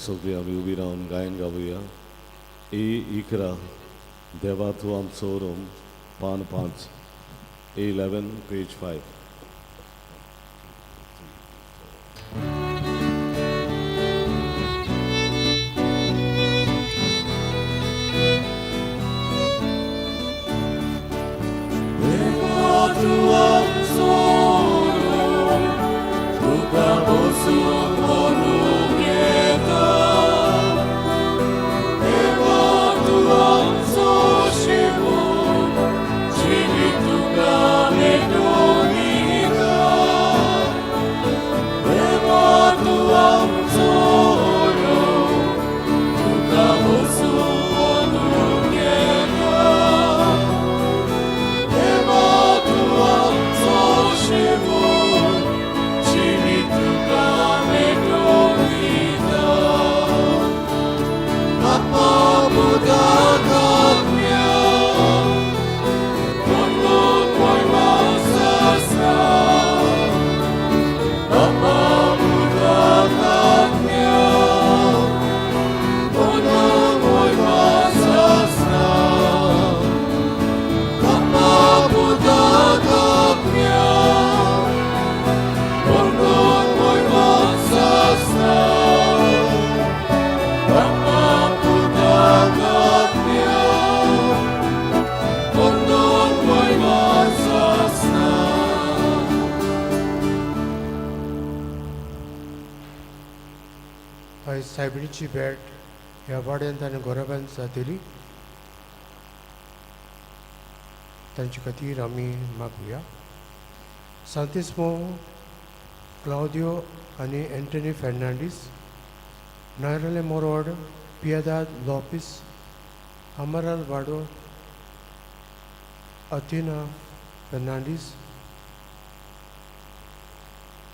सगळीं आमी उबी रावन गायन गावया. ए 11, देवा तूं आमचो रोम, पान 5, ए 11, पेज 5. आयज सायबिणीची भेट ह्या वाड्यांत आनी गोरवांत जातली, तांचे खातीर आमी मागुया. सांतिस्मो क्लावदियो आनी एंटनी फेर्नांडीस, नायरले मोरोड, पियादाद लोपीस, अमराल वाडो, अथिना फेर्नांडीस,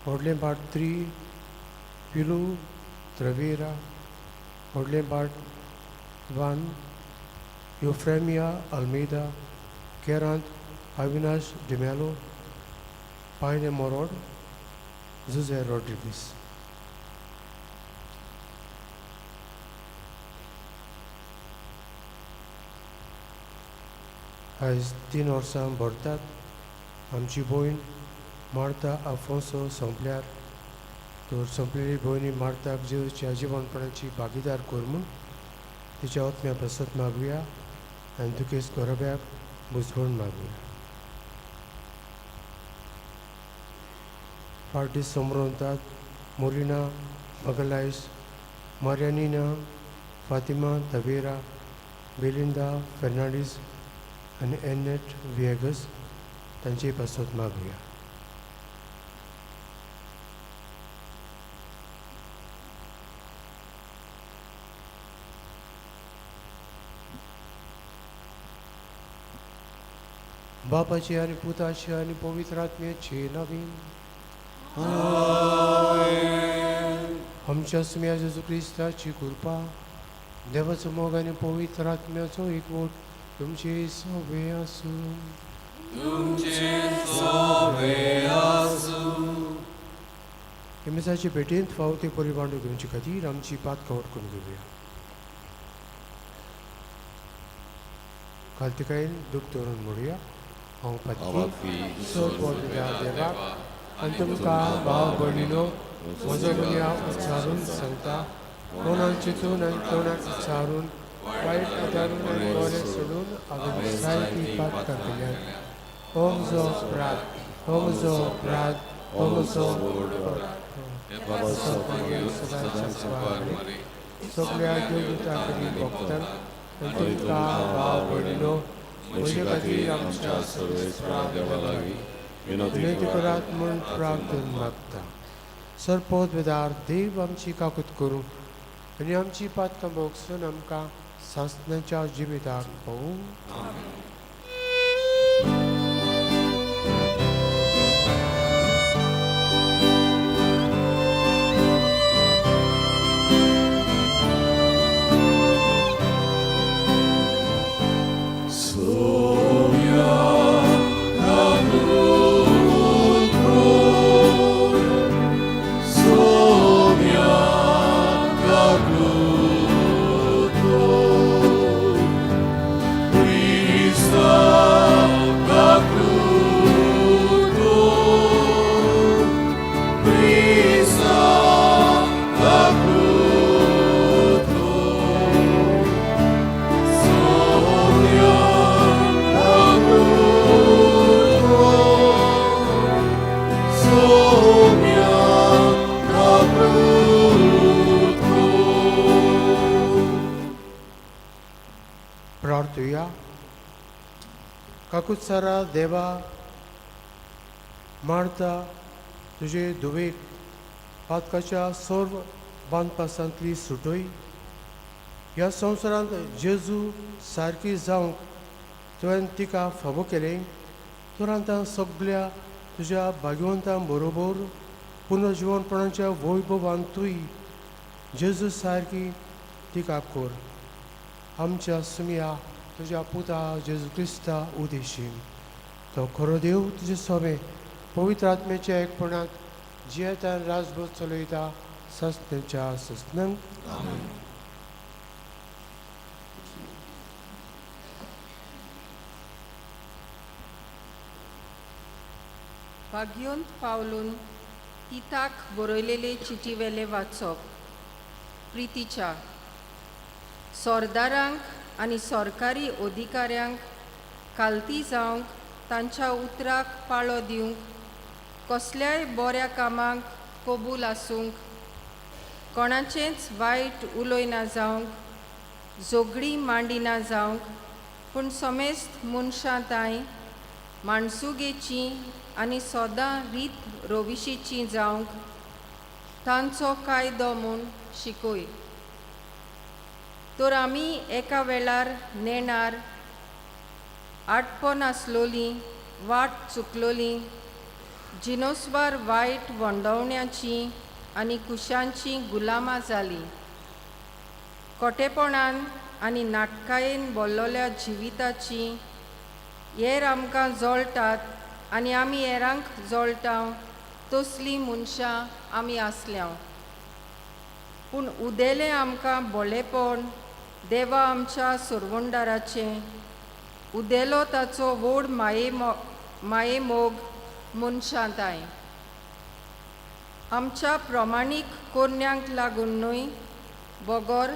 व्हडलें बाट 3, पिलू त्रेवेरा, व्हडलें बाट 1, युफ्रेमिया अल्मेदा, केरांत अविनाश डिमेलो, पायने मोरोड, जुजे रॉड्रिगीस. आयज 3 वर्सां भरतात आमची भयण मार्ता आफोंसो सोंपल्यार, तर सोंपलेली भयणी मार्ताक जेजूच्या जिवनपणाची भागीदार कर म्हूण तिच्या आत्म्या पासत मागुया आनी दुखेस्त गोरब्याक बुजवण मागुया. फाट दीस समरोंतात मोरिना मगलायस, मारियानिना, फातिमा तवेरा, बेलिंदा फेर्नांडीस आनी एनेट विएगस तांचे पासत मागुया. बापाची आनी पुताची आनी पवित्र आत्म्याची नवीन आमच्या सुम्या जेजू क्रिस्ताची कृपा, देवाचो मोग आनी पवित्र आत्म्याचो एकवट तुमचे सवे आसूं. मिसाचे भेटेंत फावो ते परी बांडू घेवचे खातीर आमची पात कवट करून घेवया. खालतिकायेन दूख दवरून म्हणुया, हांव पातकी चड देवाक आनी तुमकां भाव भयणीनो म्हजो गुन्यांव उच्चारून सांगता. मनान चिंतून आनी तोंडान उच्चारून, वायट आदारून आनी बरें सोडून हांवें जायतीं पातकां केल्यात. हो म्हजो अपराध, हो म्हजो अपराध, हो म्हजो सगळ्या देवदूतां कडेन भोगतान आनी तुमकां भाव भयणीनो म्हजे खातीर आमच्या सर्वेस्परा देवा लागीं विनंती करात म्हूण प्रार्थन मागता. सरपोत वेदार देव आमची काकूत करूं आनी आमची पातकां भोगसून आमकां सासणाच्या जिविताक पावूं. Somiya. क्रिस्ता काकुतो, क्रिस्ता काकुतो, सोम्या काकुतो, सोम्या काकुतो. प्रार्थुया. काकुत्सारा देवा, मार्ता तुजे धुवेक पातकाच्या सर्व बांदपासांतली सुटय. ह्या संवसारांत जेजू सारकी जावंक तुवें तिका फावो केलें, तर आतां सगल्या तुज्या भाग्यवंतां बरोबर पुनर्जिवनपणाच्या वैभवांतूय जेजू सारकी तिका कर, आमच्या सुमया तुज्या पुता जेजू क्रिस्ता उदेशीन. तो खरो देव तुजे सोबे पवित्र आत्म्याच्या एकपणांत जियेतान राजभर चलयता सस्नेच्या सस्नंक. भाग्योंत पावलून तिताक बरयलेले चिटीवेले वाचप. प्रितीच्या सरदारांक आनी सरकारी अधिकाऱ्यांक कालती जावंक, तांच्या उतराक पाळो दिवंक, कसल्याय बऱ्या कामाक कबूल आसूंक, कोणाचेंच वायट उलयना जावंक, झगडीं मांडिना जावंक, पूण समेस्त मनशां तांय माणसुगेचीं आनी सदां रीत रोविशीचीं जावंक तांचो कायदो म्हूण शिकय. तर आमी एका वेळार नेणार आटपो नासलोलीं, वाट चुकलोलीं, जिनोसवार वायट वंडवण्याचीं आनी कुशांचीं गुलामां जालीं. खोटेपणान आनी नाटकायेन बोल्लोल्या जिविताची हेर आमकां जळटात आनी आमी हेरांक जळटा तसलीं मनशां आमी आसल्या. पूण उदेलें आमकां बोलेपण देवा आमच्या सरवंडाराचें, उदेलो ताचो व्हड मायेमोग मनशां ताय. आमच्या प्रमाणीक कोरण्यांक लागून न्हय, बगर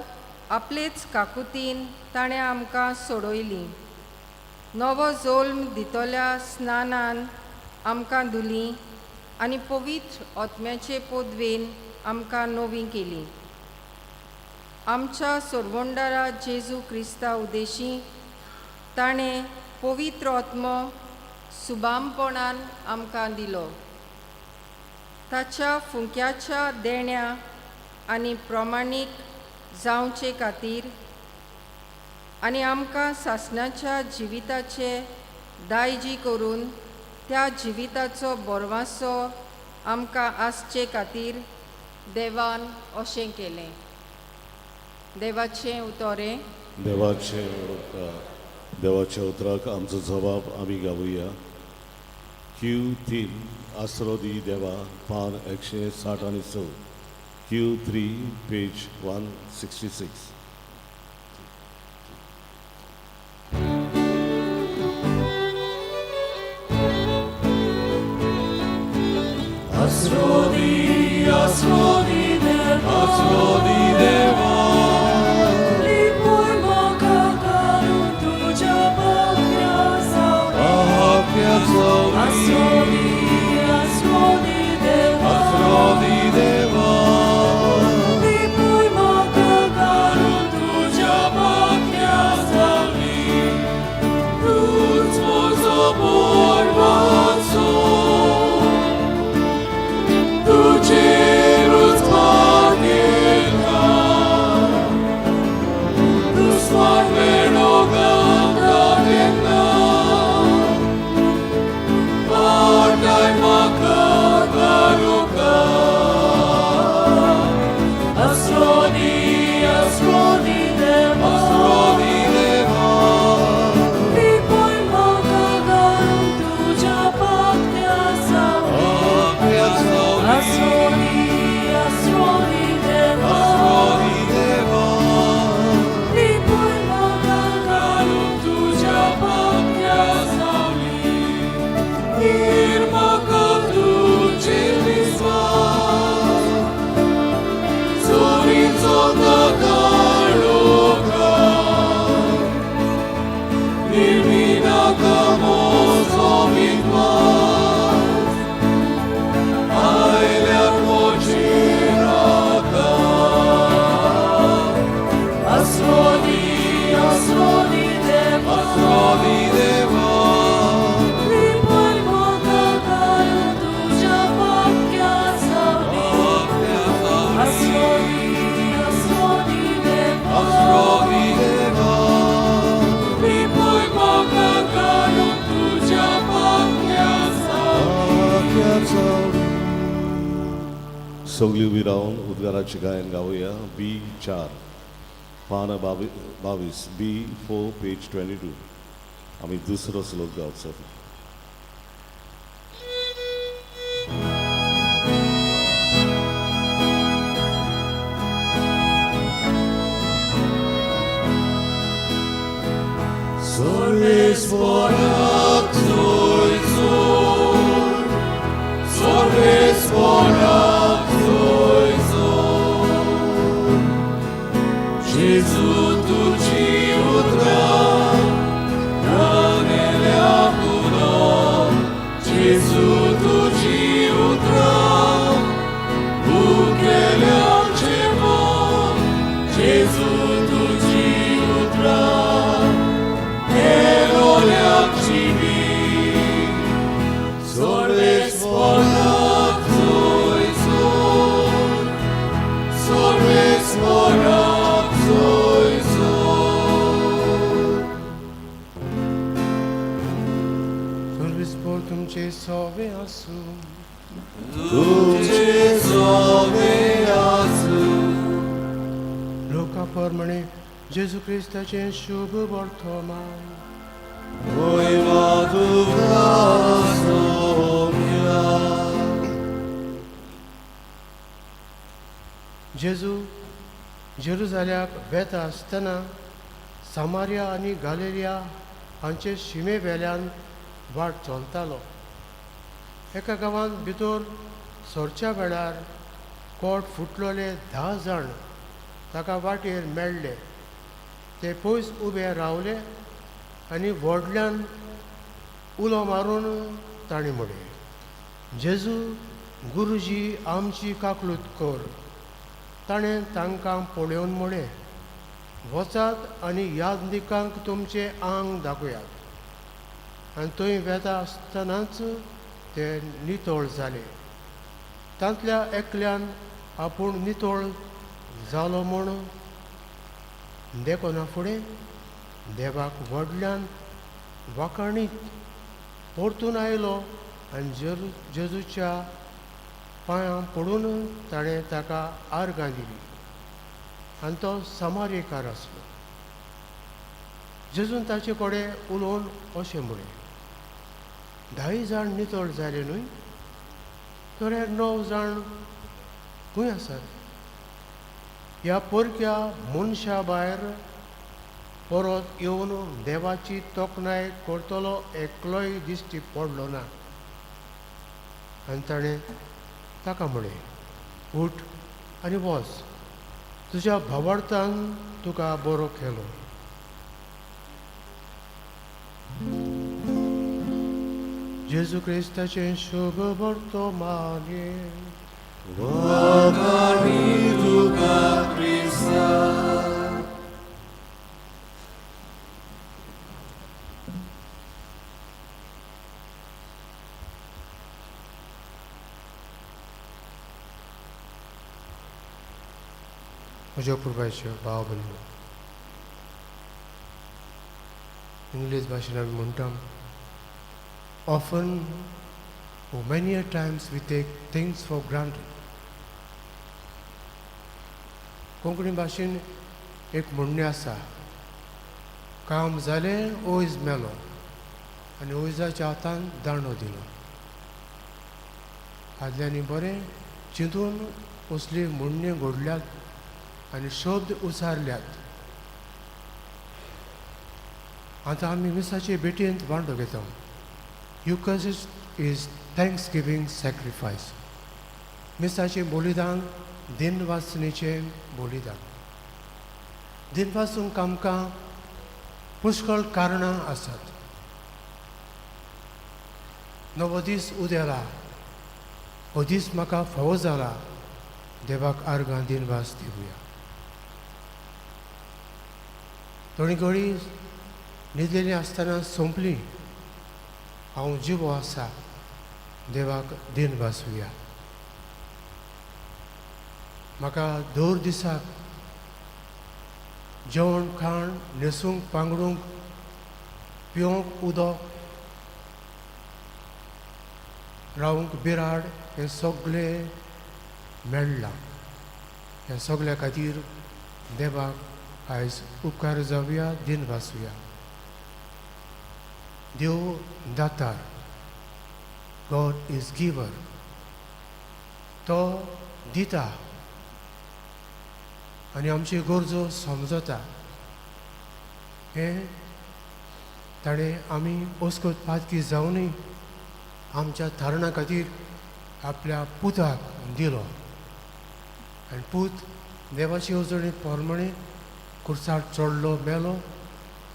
आपलेच काकुतीन ताणें आमकां सोडयलीं, नवो जोल्म दितल्या स्नानान आमकां धुलीं आनी पवित्र आत्म्याचे पदवेन आमकां नवी केली. आमच्या सरवंडारा जेजू क्रिस्ता उदेशी ताणें पवित्र आत्मो सुबामपणान आमकां दिलो. ताच्या फुंक्याच्या देण्या आनी प्रमाणीक जावचे खातीर आनी आमकां सासणाच्या जिविताचे दायजी करून त्या जिविताचो बोरवासो आमकां आसचे खातीर देवान अशें केलें. देवाचें उतोरें. देवाचे देवाच्या उतराक आमचो जबाब आमी गावया. क्यू 3, आसरो दी देवा, पान 166. Q 3, page 166. Asrodi, asrodi deva, आसरो दी देवा, लिपूय म्हाका काडून तुज्या पाख्या सावळी. पाख्या सावळी. आसरो दी, आसरो दी देवा, आसरो दी देवा, लिपूय म्हाका काडून तुज्या पाख्या सावळी. तूंच म्हजो बोरवाचो, तुजेरूच भागयता. सगळीं उबी रावन उद्गाराचें गायन गावया. बी 4 पान 22, B4 page 22. आमी दुसरो श्लोक गावचो. सर्वेस्पराक जोय जोर, सर्वेस्पराक जोय जोर, जेजू तुजी उतरां रानेल्या पुरो, जेजू तुजी उतरां भुकेल्यांचें मन, जेजू तुजी उतरां मेलोल्याक जिवीत, सर्वेस्पराक जोय जोर, सर्वेस्पराक जोय जोर. सर्वेस्पोर तुमचे सोवे आसूं. तुमचे सोवे आसूं. लोका प्रमाणे जेजू क्रिस्ताचें शुभ वर्तमान. महिमा तुका सोम्या. जेजू जेरुजाल्याक वेता आसतना सामारिया आनी गालेलिया हांचे शिमे वेल्यान वाट चलतालो. एका गांवांत भितर सरच्या वेळार कोट फुटलोले 10 जाण ताका वाटेर मेळ्ळे. ते पयस उबे रावले आनी व्हडल्यान उलो मारून तांणी म्हणलें, जेजू गुरुजी, आमची काकलूत कर. ताणें तांकां पळोवन म्हणलें, वचात आनी याज्ञिकांक तुमचें आंग दाखयात. आनी थंय वेता आसतनाच ते नितळ जाले. तांतल्या एकल्यान आपूण नितळ जालो म्हूण देखना फुडें देवाक व्हडल्यान वाखाणीत परतून आयलो आनी जेजूच्या पांयां पडून ताणें ताका आर्गां दिली. आनी तो समारेकार आसलो. जेजून ताचे कडेन उलोवन अशें म्हणलें, 10 जाण नितळ जाले न्हय, तर हे 9 जाण खंय आसात? ह्या परक्या मनशा भायर परत येवन देवाची तोखणाय करतलो एकलोय दिश्टी पडलो ना. आनी ताणें ताका म्हणलें, उठ आनी वच, तुज्या भावार्थान तुका बरो केलो. जेजू क्रिस्ताचें शुभ वर्तमान. वाखाणी तुका क्रिस्ता. म्हज्या पुरबायच्यो भाव भयणी, इंग्लीश भाशेन आमी म्हणटा, Often or many a times we take things for granted. Konkani भाशेन एक म्हणणें आसा, काम जालें ओयज मेलो आनी ओयजाच्या हातान दांडो दिलो. आदल्यांनी बरें चिंतून असली म्हणणी घडल्यात आनी शब्द उचारल्यात. आतां आमी मिसाचे भेटयेंत वांटो घेता. Eucharist is thanksgiving sacrifice. मिसाचें बलिदान दिनवासनेचें बलिदान. दिनवासूंक आमकां पुष्कळ कारणां आसात. नवो दीस उदेला, हो दीस म्हाका फावो जाला, देवाक आर्गां दिनवास दिवया. थोडी घडी न्हिदलेली आसतना सोंपली, हांव जिवो आसा, देवाक दिनवासुया. म्हाका दर दिसाक जेवण खाण न्हेसूंक पांगरूंक पिवंक उदक रावंक बिराड हें सगळें मेळ्ळां. ह्या सगल्या खातीर देवाक आयज उपकार जावया, दिन वाचुया. देव दातार, गॉड is giver, तो दिता आनी आमच्यो गरजो समजता. हें ताणें आमी अस्कत पातकी जावनूय आमच्या थारणा खातीर आपल्या पुताक दिलो आनी पूत देवाची येवजणे प्रमाणे कुर्सार चडलो, मेलो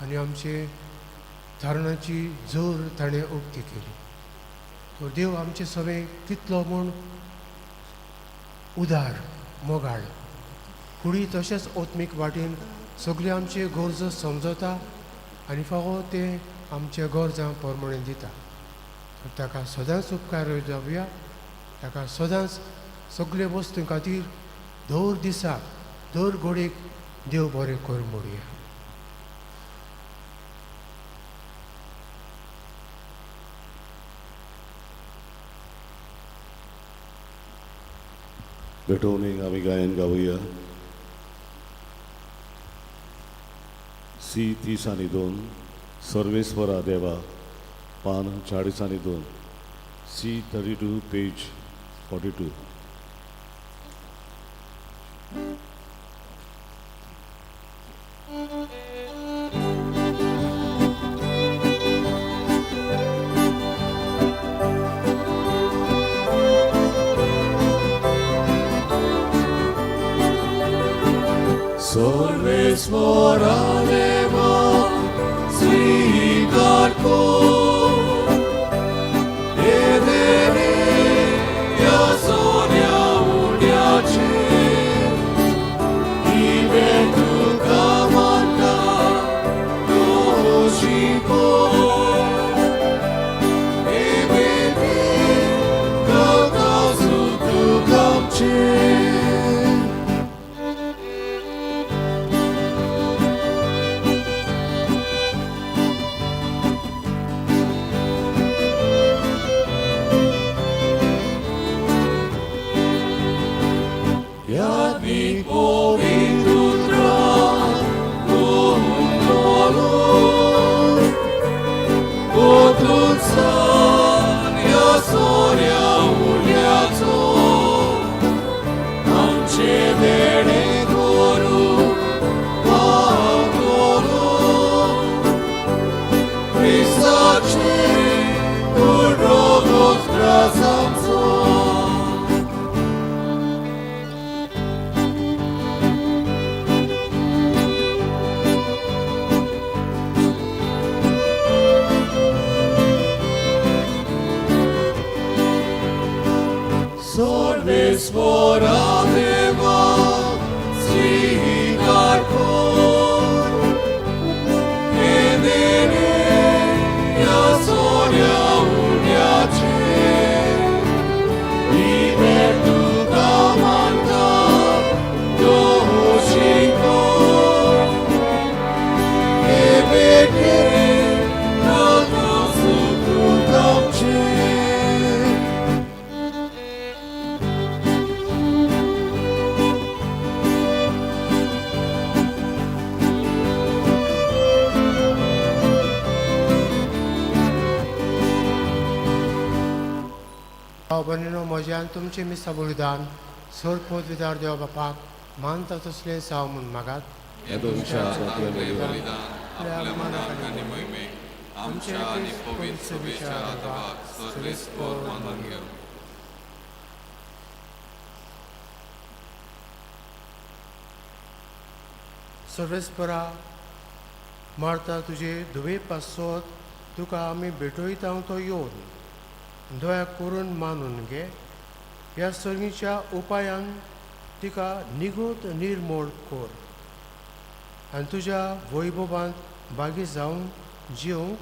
आनी आमचे थारणाची जोर ताणें उक्ती केली. तर देव आमचे सगळे कितलो म्हूण उदार, मोगाळ, कुडी तशेंच आत्मीक वाटेन सगळे आमचे गरजो समजता आनी फावो ते आमच्या गरजां प्रमाणे दिता. तर ताका सदांच उपकार जावया, ताका सदांच सगळे वस्तूं खातीर दर दिसा दर घडयेक देव बरें कर म्हणुया. भेटवणीक आमी गायन गावया. सी 30 आनी 2, सर्वेस्वरा देवा, पान 40 आनी 2, सी 32 पेज 42. सर्वेस्वरा देवा स्वीकार कर हे देणे ह्या सोन्या उड्याचे ही भेट तुका मानता दोशी कर हे भेटीन गावता सुतूक आमचें. Yadnik povitutra gundolo Potunsan ja soria uljaco Amche dene goru pagolo Kristache urogos grasamso. Sarvesvara Deva स्वीकार कर हे देणे ह्या सोन्या उड्याचे ही भेट तुका मानता दोशी कर हे भेटेन गावता सुतूक आमचें. भाव भयणीनो, म्हजें आनी तुमचें मिसा बलिदान सर पदवीदार देवा बापाक मानता तसलें जावं म्हूण मागात. ह्या तुमच्या हातांतलें बलिदान आपल्या मनाक आनी महिमेक आमच्या आनी पवित्र सभेच्या देवाक सर्वेस्पर मानून घेवं. सर्वेस्परा, मारता तुजे धुवे पासत तुका आमी भेटयता तो येवन दया करून मानून घे. ह्या संगीच्या उपायान तिका निगूत निर्मोळ कर आनी तुज्या वैभवांत भागी जावन जिवंक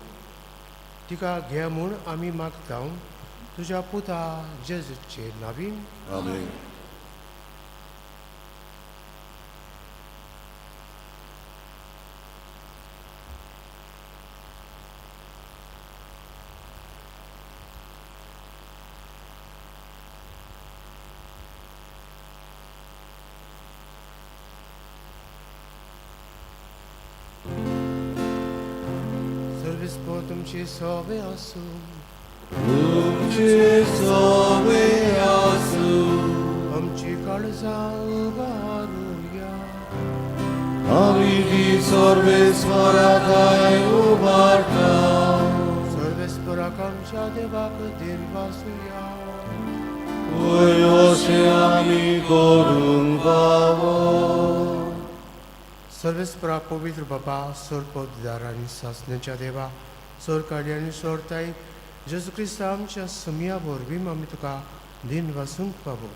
तिका घे म्हूण आमी मागता तुज्या पुता जेजूचे नावीन. आमेन. सर्वेस्पोर तुमची सोबे आसूं. तुमचे सोबे आसूं. आमची काळजां उबारुया. आमी ती सर्वेस्पराकाय उबारता. सर्वेस्पोराक आमच्या देवाक दिनवासुया. वय अशें आमी करूंक फावो. सर्वेस्परा पवित्र बाबा, सोर पवित्र आनी सासण्याच्या देवा, सोर काडी आनी सोर ताई जेजू क्रिस्त आमच्या सुमया वरवीं आमी तुका दिन वासूंक पावो.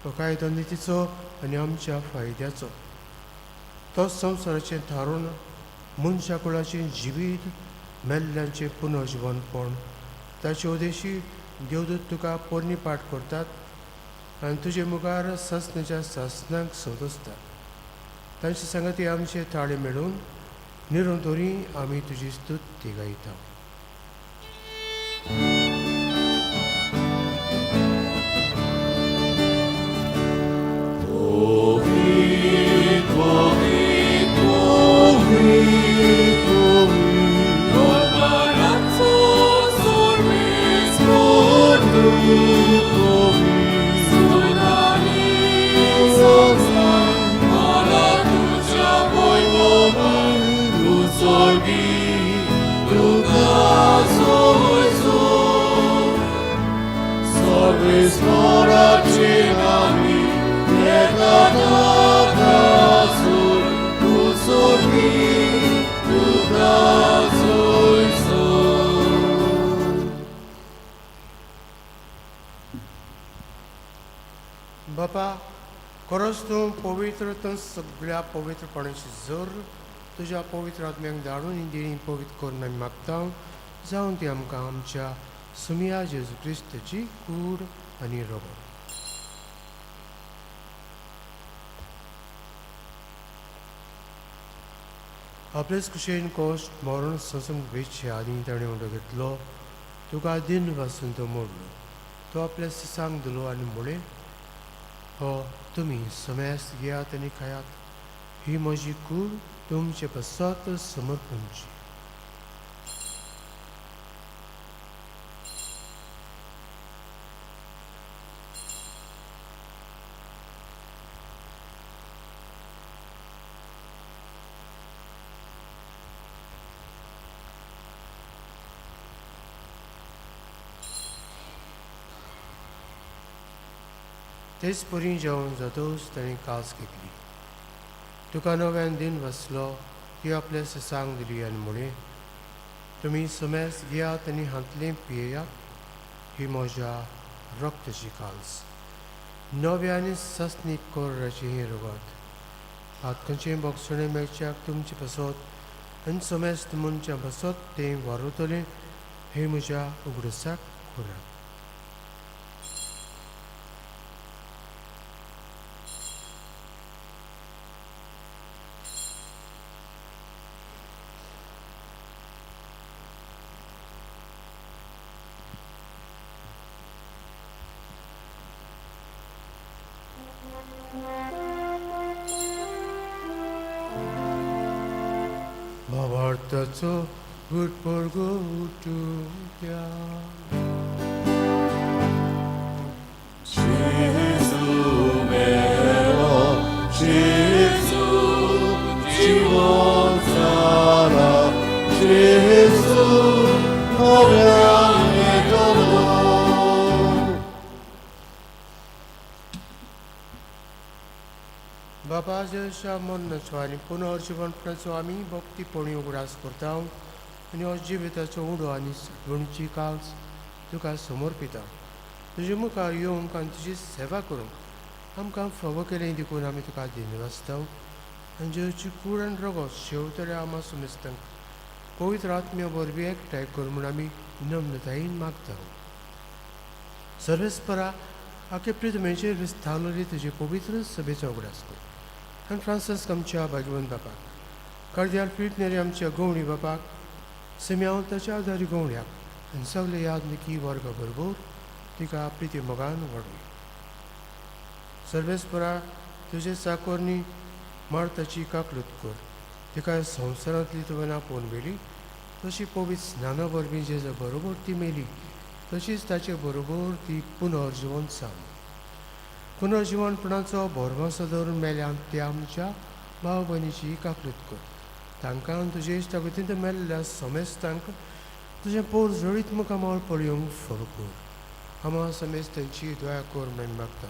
तो कायदो नितीचो आनी आमच्या फायद्याचो. तो संवसाराचें थारून मनशा कुळाचें जिवीत मेल्ल्यांचें पुनर्जिवनपण. ताचे उदेशी देवदूत तुका पोरणी पाठ करतात आनी तुजे मुखार सासण्याच्या सासनाक सोदसतात. तांचे सांगाती आमचे ताळे मेळून निरंतरी आमी तुजी स्तुती गायता. बापा, खरोच तूं पवित्र, तूं सगळ्या पवित्रपणाची जोर. तुज्या पवित्र आत्म्याक धाडून ही देणी पवित्र करून आमी मागता, जावन ती आमकां आमच्या सुमिया जेजू क्रिस्ताची कूड आनी रगत. आपलेच कुशेन कोश्ट मरण सोंसूंक वेचे आदी ताणें उडो घेतलो, तुका दिन वासून तो मोडलो. तो आपल्या सिसांक दिलो आनी म्हळें, हो तुमी समेस्त घेयात आनी खायात. ही म्हजी कूड तुमचे पसात समर्पणची. तेच परी जेवण जातूच ताणें कास घेतली, तुका नव्यान दिन बसलो, ती आपल्या सिसांक दिली आनी म्हळें, तुमी समेस्त घेयात आनी हांतलें पियेयात. ही म्हज्या रक्ताची काल्स, नव्या आनी ससनीक कोराची ही रगत. आत खंयचें बोगसणें मेळच्याक तुमचे पासत आनी समेस्त मनशां पासत तें वारवतलें. हे म्हज्या उगडसाक करात. भावार्थाचो गुटपोरगोटुया. जेजू मेलो, जेजू जिवन जाला, जेजू नव्यान येतलो. बाबा जेजूच्या मरणाचो आनी पुनर्जिवनपणाचो आमी भक्तीपणी उगडास करता आनी हो जिविताचो उडो आनी सटवणीची काल्स तुका समर्पिता. तुजे मुखार येवंक आनी तुजी सेवा करूंक आमकां फावो केलें देखून आमी तुका दिनवासता. आनी जेजूची कूड आनी रगत शेवतल्या आमा सुमेस्तांक पवित्र आत्म्या वरवीं एकठांय कर म्हूण आमी नम्रतायेन मागता. सर्वेस्परा, आखे प्रितमेचेर विस्तारलेली तुजे पवित्र सभेचो उगडास कर आनी फ्रांसिस्क आमच्या भाग्यवंत बापाक, कार्दियाल फिलीप नेरी आमच्या गवणी बापाक, सिम्यांव ताच्या आदारी गवण्याक आनी सगळे यादनिकी वर्गा बरोबर तिका प्रिती मोगान व्हडली. सर्वेस्परा, तुजे चाकोरनी मार्ताची काकलूत कर. तिका संवसारांतली तुवें आपोवन व्हेली. तशी पवित्र स्नाना वरवीं जेजा बरोबर ती मेली, तशीच ताचे बरोबर ती पुनर्जिवन जावं. पुनर्जिवनपणाचो भरवंसो दवरून मेल्यान ते आमच्या भाव भयणीची काकृत कर. तांकां तुजे इश्टागतींत मेल्ल्या समेस्तांक तुजें पोर जळीत मुखामळ पळोवंक फरू कर. आमा समेस्तांची दया कर म्हण मागता.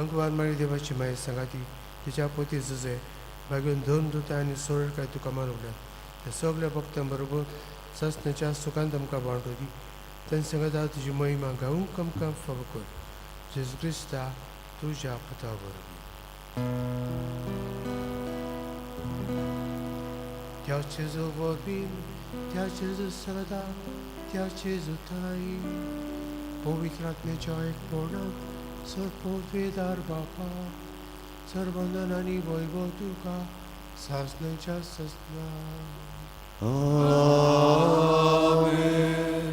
आंकवार मागीर देवाची माय सांगाती तिच्या पोती जुजे बागेवन दोन दुता आनी सोळ काय तुका मानवल्यात त्या सगल्या भक्तां बरोबर सासण्याच्या सुखान आमकां वांटो दी. तें सांगता तुजी महिमा गावूंक आमकां फावो कर. जेजू क्रिस्ता तुज्या पुता बरोबर. त्या जेजू वरवीं, त्या जेजू सांगता, त्या जेजू थाई पवित्र आत्म्याच्या एकपणान सर्ववेदार बापा सर्वंदन आनी वैभव तुका सासणाच्या सासणा. आमेन.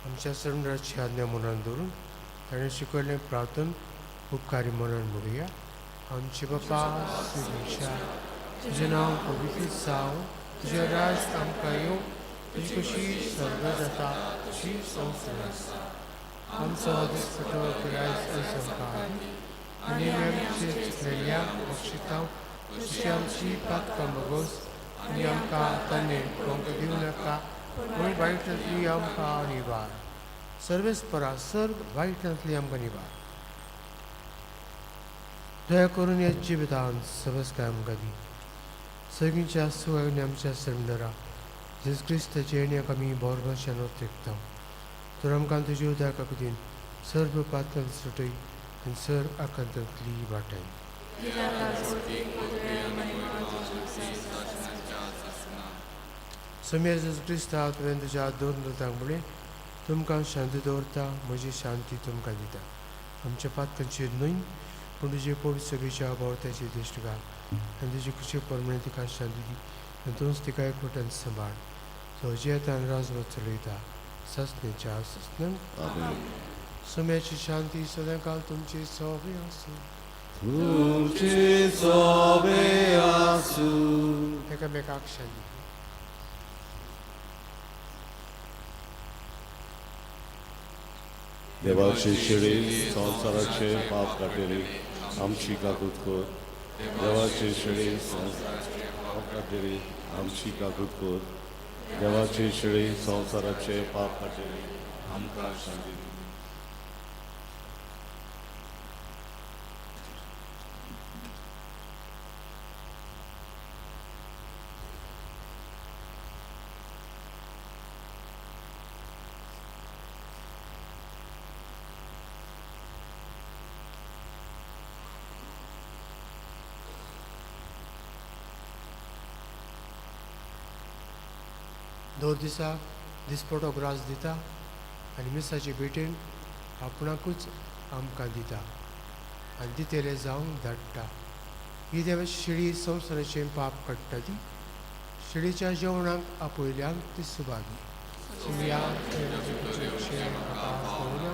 आमच्या सर्वराची आज्ञा मनान दवरून ताणें शिकयल्लें प्रार्थन उपकारी मनान म्हणुया. आमचे बापा सुरेशा, तुजें नांव पवित्र जावं, तुजें राज आमकां येवं, तुजी कशी स्वर्ग जाता तशी संवसार आसा. आमचो दिसपटो ग्रास आयज आमकां दी, आनी आमचे चुकलेल्या बक्षितांव तशी आमची पातकां भोगोस, आनी आमकां ताणें कोंक दिवं नाका, पूण वायटांतली आमकां निवार. सर्वेस्परा सर्व वायटांतली आमकां निवार. दया करून ह्या जिवितान सबसकाय आमकां दी. सगळींच्या सुवागने आमच्या सर्वदरा जेजू क्रिस्ताचे येण्याक आमी बोरभाशेन तेकता. तर आमकां तुज्या उदका खातीर सर्व पात्रां सुटय आनी सर्व आकांतांतली वाटाय. स्वामी जेजू क्रिस्ता, तुवें तुज्या दोन दुतांक म्हणलें, तुमकां शांती दवरता, म्हजी शांती तुमकां दिता. आमच्या पातकांचेर न्हय पूण तुजे पवित्र सगळीच्या भोंवत्याची दिश्ट घाल आनी तुजी खुशी प्रमाणे तिका शांती दी आनी तूंच तिका एकवटान सांबाळ. तो जियेतान राजवत चलयता सासणेच्या सासणाक. आमेन. स्वाम्याची शांती सदांकाल तुमची सोबी आसूं. तुमची सोबे आसूं. एकामेकाक शांती. देवाची शिडी संवसाराचे पाप काडटली आमची काकूत कर. देवाची शिडी संवसाराचे पाप काडटली आमची काकूत कर. देवाची शिडी संवसाराचे पाप काडटली आमकां शांती दी. दर दिसा दिसपटो ग्रास दिता आनी मिसाचे भेटेन आपणाकूच आमकां दिता आनी दितेले जावंक धाडटा. ही देवाची शिडी संवसाराचें पाप काडटा. ती शिडीच्या जेवणाक आपयल्यांक ती सुभागी. सुया म्हाका पळोवना,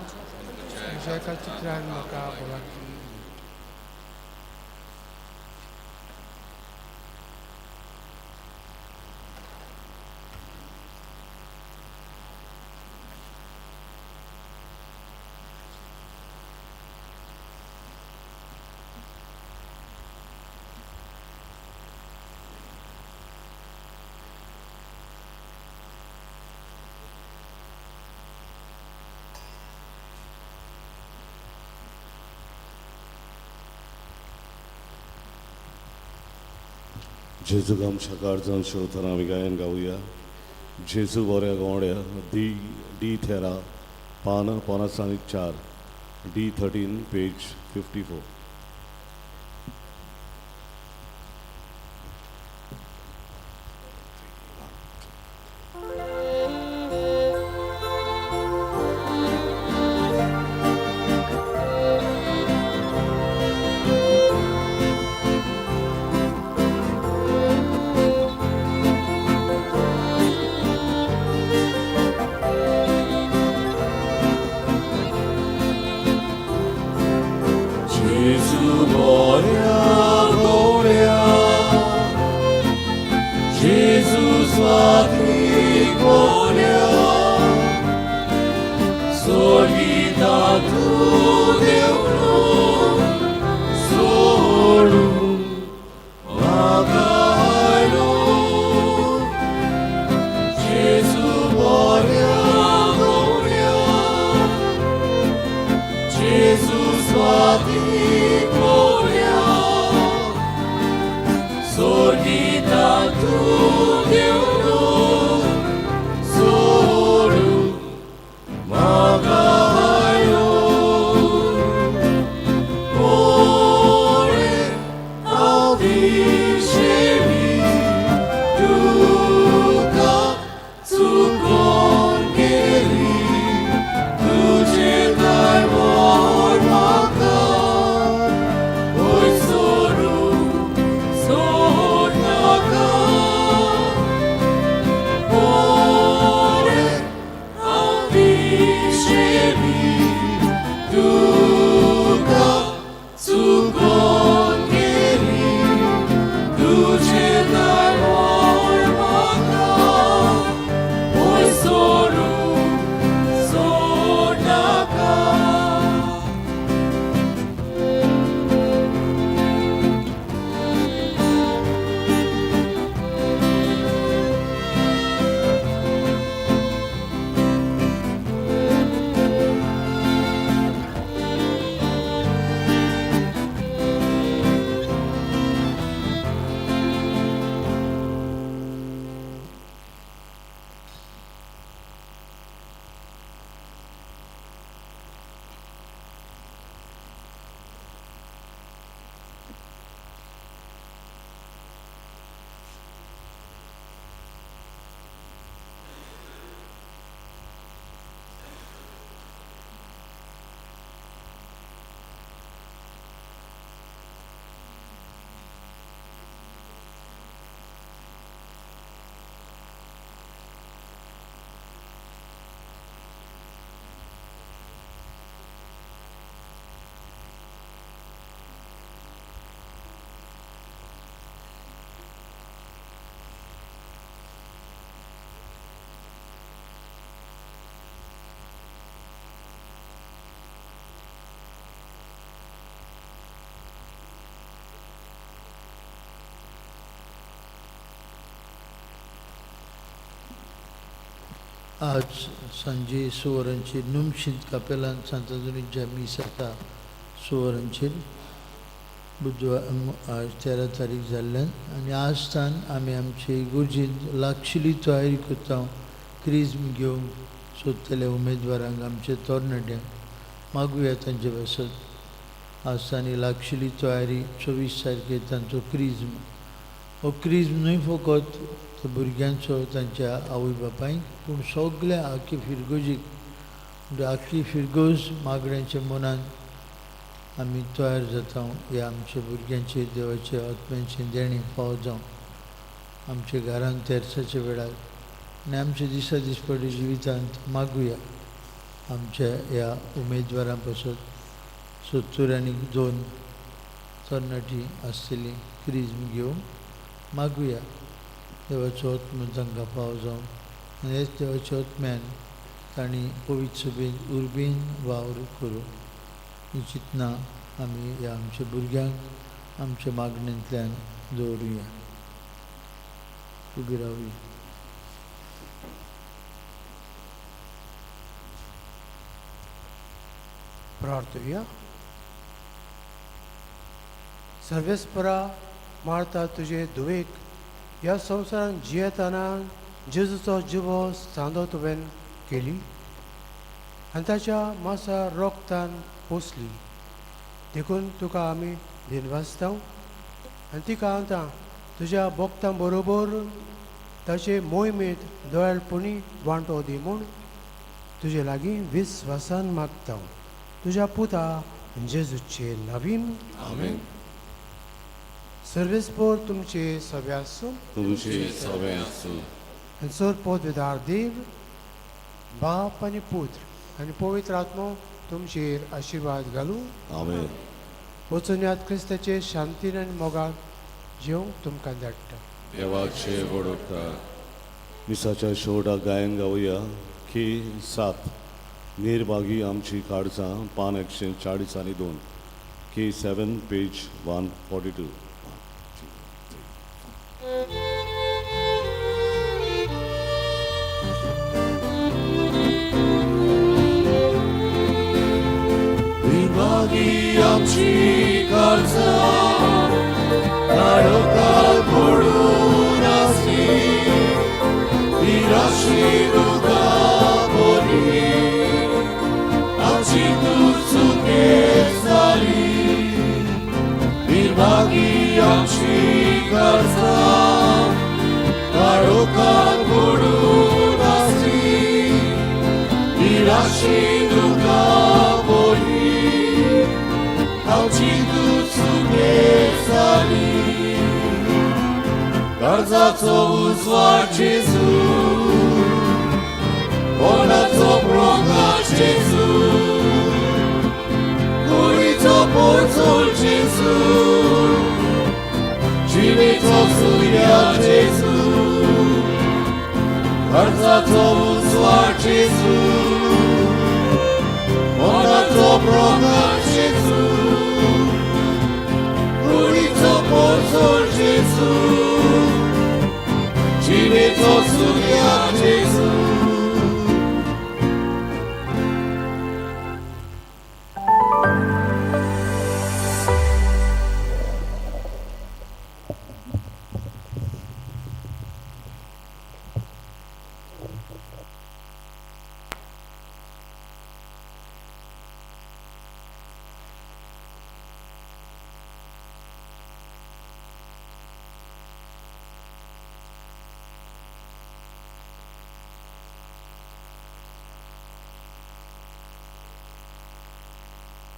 तुज्या एका चित्रान म्हाका भलायकी. जेजूक आमच्या काळजान शेवतना आमी गायन गावया. जेजू बऱ्या गोंड्या डी डी थेरा पान 54, D 13 page 54. gloria, sorgita tu देवनो सोडून म्हाका आयलो. जेजू बऱ्या गवऱ्या, जेजू स्वाती gloria, sorgita tu देवनो सोडून म्हाका आयलो. ओरे हांव विशेवी तुका चुकोन गेली, तुजें काय व्हर म्हाका, वयर सोडून सोड नाका. ओरे हांव विशेवी तुका चुकोन गेली, तुजें काय व्हर म्हाका, वयर सोडून सोड नाका. आज सांजे सुवरांचेर नुमशींत कापेलान सांताजुनीच्या मीस आसा. सुवरांचेर बुधवार आज 13 तारीख जाल्ल्यान आनी आजसान आमी आमचे इगुर्जींत लागशिली तयारी करता क्रिज्म घेवंक सोदतल्या उमेदवारांक, आमचे तरणाट्यांक मागुया तांचे पासत. आजसान ही लागशिली तयारी 24 तारखेर तांचो क्रिज्म. हो क्रिज्म न्हय फकत भुरग्यांचो तांच्या आवय बापायक, पूण सगल्या आख्खी फिरगोजीक, म्हणजे आख्खी फिरगोज मागण्यांच्या मनान आमी तयार जाता ह्या आमच्या भुरग्यांचे देवाचे आत्म्यांचें देणें फावो जावं आमच्या घरांत तेर्साच्या वेळार आनी आमच्या दिसा दिसपट्टे जिवितांत मागुया आमच्या ह्या उमेदवारां पासत. 72 तरणाटी आसतली क्रिज्म घेवन मागुया देवाचो आत्मो तांकां फावो जावं आनी हेच देवाच्या आत्म्यान तांणी पवित्र सभेन उर्बेन वावर करूं. ही चिंतना आमी ह्या आमच्या भुरग्यांक आमच्या मागण्यांतल्यान दवरुया. उबी रावया. प्रार्थुया. सर्वेस्परा मारता तुजे धुवेक ह्या संवसारांत जियेतना जेजूचो जिवो सांदो तुवें केली आनी ताच्या मासा रोगतान पोसली, देखून तुका आमी दिनवासता आनी तिका आतां तुज्या भोक्तां बरोबर ताचे मोहिमेंत दोळ्यापणी वांटो दी म्हूण तुजे लागीं विस्वासान मागता, तुज्या पुता जेजूचे नवीन. आमेन. सर्वेस्पोर तुमचे सगळे आसूं. तुमचे सगळे आसूं. आनी सर पदवेदार देव बाप आनी पुत्र आनी पवित्र आत्मो तुमचेर आशिर्वाद घालूं. आमेन. वचून याद क्रिस्ताचे शांतीन आनी मोगान जेवंक तुमकां धाडटा. देवाचे वडोवता. मिसाच्या शेवटाक गायन गावया की सात निर्भागी आमची काळजां पान 142 K 7 page 142. निर्भागी आमची काळजां काळोखात बुडून आसली निराशी दुखां बरी आमची तूं चुके जाली निर्भागी आमची काळजां काळोखात बुडून आसली निराशी दुखां बरी आमची तूं चुके जाली काळजाचो उजवाड जेजू कोणाचो प्रकाश जेजू कुडीचो पोरचोल जेजू जिणेचो सुर्या जेजू काळजाचो उजवाड जेजू कोणाचो प्रकाश जेजू कुडीचो पोरचोल जेजू जिणेचो सुर्या जेजू.